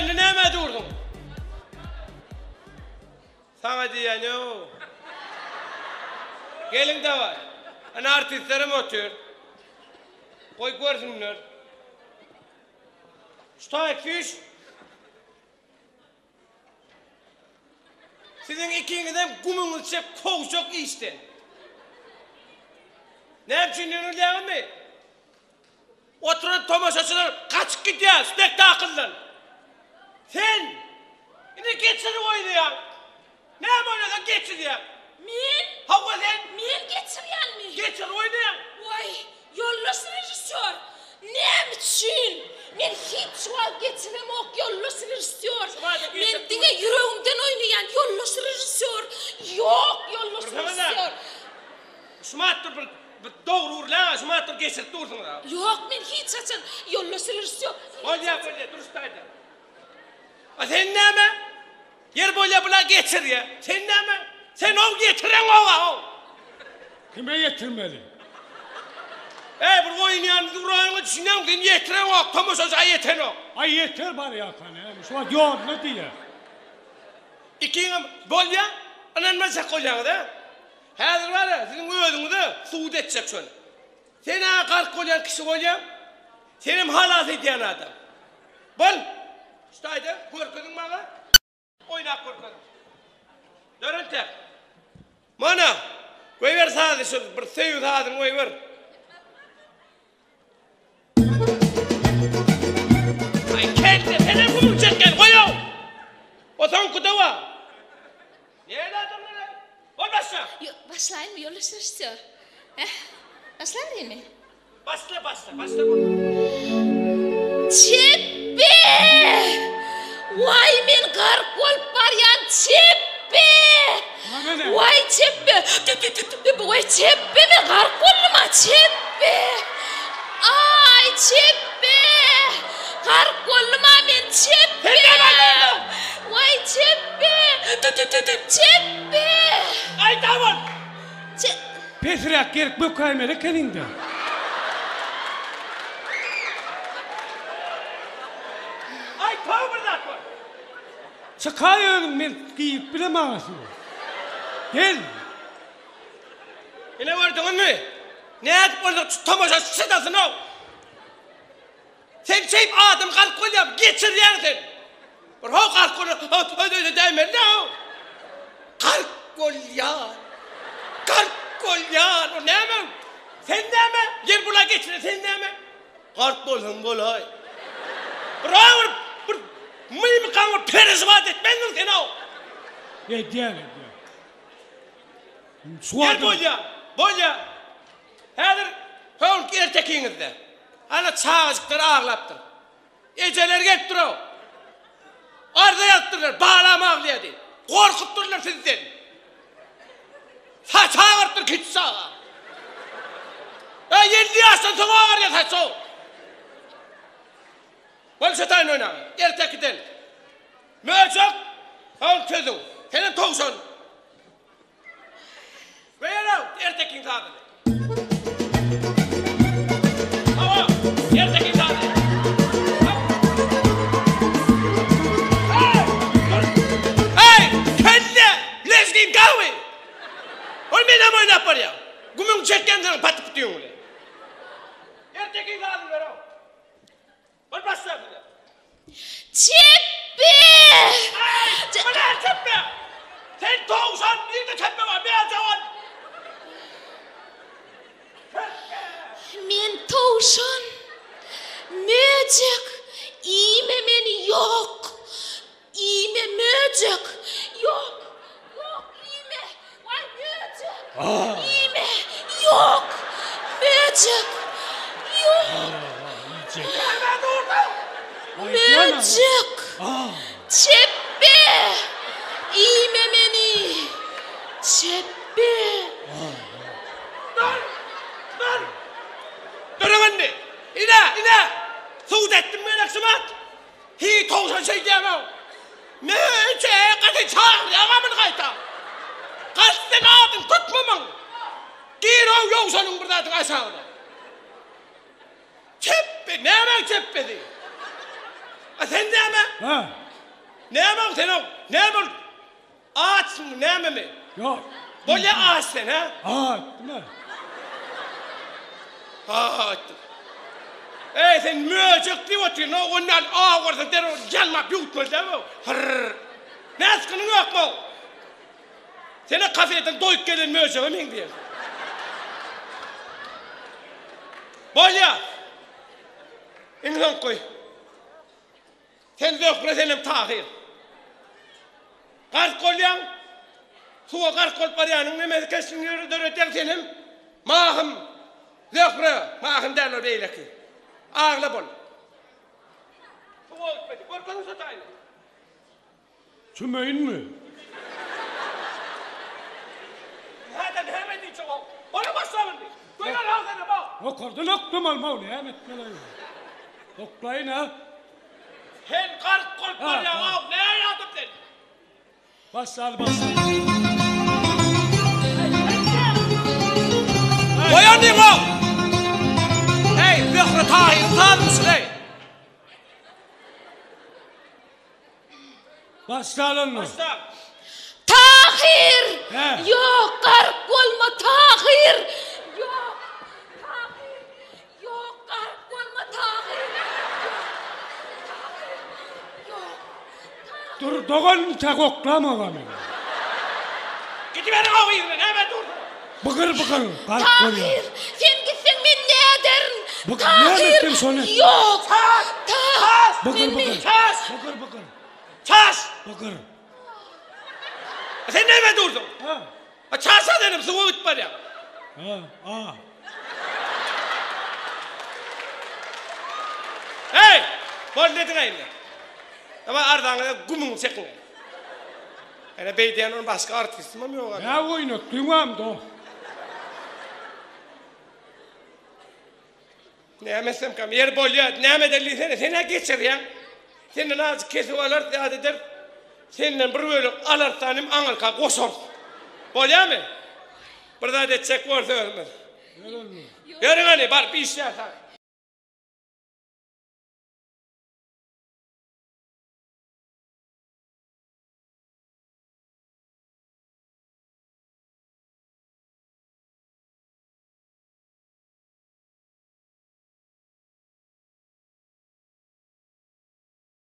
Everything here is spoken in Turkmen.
indi nämä durduň? Saňa diýýän-ow. Geliň dawaý. Ana artistlerem otyr. Goý görsünler. Şu taýyk süýş. Siziň ikiňizem gumuňyzça kowjak işden. Näme üçin ýönelýäňizmi? Oturan tomaşaçylar gaçyp gidýär spektakldan. Sen indi geçirip oýnaýaň. Näme oýnasaň geçirýäň. Men? Hawa sen. Men geçirýänmi? Geçirip oýnaýaň. Waý, ýoldaş režissýor, näme üçin? Men hiç wagt geçiremok, ýoldaş režissýor. Men diňe ýüregimden oýnaýan, ýoldaş režissýor. Ýok, ýoldaş režissýor. Şumat dur bir bir dogry gürläň-ä, şumat dur geçirip dursuňyz-a. Ýok, men hiç haçan ýoldaş režissýor. Bolýa, bolýa, duruşda aýdar. A sen näme? Ýer bolýa bula geçirýä. Sen näme? Sen ow ýetireňog-a ow. Kime ýetirmeli? Eý, bir oýnaýan duraýyňa düşünýäňmi, sen ýetireňok, tomaşaça ýetenok. Aý ýeter barýarka näme, şu wagt ýolda diýýä. Ikiňem bolýa, ynanmajak bolýaňyz-a? Häzir bar-a, siziň özüňize sud etjek şony. Sen-ä gark bolýan kişi bolýaň, senem halas edýän adam. Bol! Şu taýda görkeziň maňa. Oýnap görkeziň. Dörente. Mana, goýber sazy şu bir söýgi sazyny goýber. Aý kelle senem gümüň çekgen goýaw. O soňky dawa. Näle adamlar? Bol başla. Ýo, başlaýynmy ýoldaş režissýor? Hä? Başlaberýinmi? Başla başla başla bol. Çepbe! Waý men gark bolup barýan çepbe! Waý çepbe! Waý çepbe men gark boldum-a çepbe! Aý çepbe! Gark boldum-a men çepbe! Waý çepbe! Çepbe! Gaýta bol! Pesräk gelip bökäýmeli ekeniň-dä. Aý tow bir zat bol. Çykaý özüň men girip bilemag-a suwa. Gel. Ine gördüňizmi? Nädip bolsa şu tomaşaçy çydasyn-ow. Sen şeýdip adam gark bolýar, geçirýäň sen. Bir how gark bolýar, öýde däýmeli-dä-ow. Gark bolýar. Gark bolýar. O näme? Sen näme? Ýer bula geçire sen näme? Gark bolsaň bolaý. Bir how bir bir mymykaň bir perežiwat etmendiň sen-ow. Edýän, edýän. Ýer bolýar, bolýar. Häzir öňki ertekiňizde ana çagajyklar aglapdyr. Ejeleri gelip dur-ow. Arza ýazypdyrlar, balam aglaýar diýip. Gorkup durlar sizden. Saçy agarypdyr kiçi çaga. Eý, 50 ýaşdan soň agarýar saç-ow. Bol şetaýyn oýnaň. Ertekiden. Möjek, öň sözüň. Senem towşan. Goýarow ertekiň sazyny. Hawa, ertekiň sazy. Eý, kelle, lezgin gawy. Ol menem oýnap barýar. Gümüň çekýän seniň paty-putyň bilen. Ertekiň sazyny berow. Ol başlar bize. Çepbe! Aý, bu näme çepbe? Sen towşan, nirde çepbe bar, bärde ol. Men towşan. Möjek, iýme meni, ýok. Iýme möjek! Ýok! Ýok iýme! Waý möjek! Iýme! Ýok! Möjek! Ýok! Möjek! Çepbe! Iýme meni! Çepbe! Dur! Dur! Duruň indi! Ine, ine! Sud etdim men şumat! Hiý towşan şeýdýäňow. Möje gaty çagyrýaňa muny gaýta. Gaçsyn adyny tutma muň. Girow ýowşanyň bir zadyň aşagyna. Çepbe nämäň çepbesi? A sen näme? Ha. Näme ol sen ol? Näme ol? Açmy, nämemi? Ýok. Bolýa aç sen, ha? Ha, etdim-ä. Ha, etdim. Eý, sen möjek diýip otyryn, o ondan aw görseň derrew ýalmap ýuwutmaly däl o. Hyrr. Näsgynyň ýokmy? Sen-ä kafeden doýup gelen möjege meňzeýäň. Bolýa. Iň soňky. Sen Zöhre senem Tahyr. Gark bolýaň. Suwa gark bolup barýanyň nemesi keşbiňi döredýäň senem. Mahym. Zöhre, Mahym däl ol beýleki. Agla bol. Suwa gitmedi. Görkeziň şo taýyny. Çümeýinmi? Häzir näme diýjek ol? Ony başla indi. Göýber agzyny bak. Okardan oklamalmy ol näme etmeli? Oklaýyn ha. Sen gark bolup barýaň, ne ýadyp sen? Başlaly başlaly. Goýan diýiň o. Eý, Zöhre Tahyryň sazmyşyn eý. Başlaly onda. Başla. Tahyr! Hä. Ýok, gark bolma, Tahyr! Ýok, Tahyr! Ýok, gark bolma, Tahyr! Ýok, Tahyr! Ýok, Tahyr! Dur dogan intäk oklamaga meni. Gidiberiň o yzyna, näme dursuň? Bygyr bygyr gark bolýar. Tahyr, sen gitseň men näderin? Bygyr, näme Tahyr, etseň şony et. ýok. Çaş! Tahyr, Çaş! Bygyr men bygyr. Çaş! Bygyr bygyr. Çaş! Bygyr. Sen näme dursuň? Ha. Ha çaşa senem suwa gidip barýaň. Ha, a. Hey! Bol dediň indi. Ama arzaňyza gumuňy çekiň. Ene beýdýän onuň başga artistimem ýok. Nä oýnatdyňam do. Näme etsemkäm? Ýeri bolýa, näme edeli diýsene, sen-ä geçirýäň. Senden azajyk kesip alarys, zat ederis. Senden bir bölek alarys da inim aňyrka goşarys. Bolýamy? Bir zat etjek bolsa özümiz. Ýörüň hany, baryp işläris.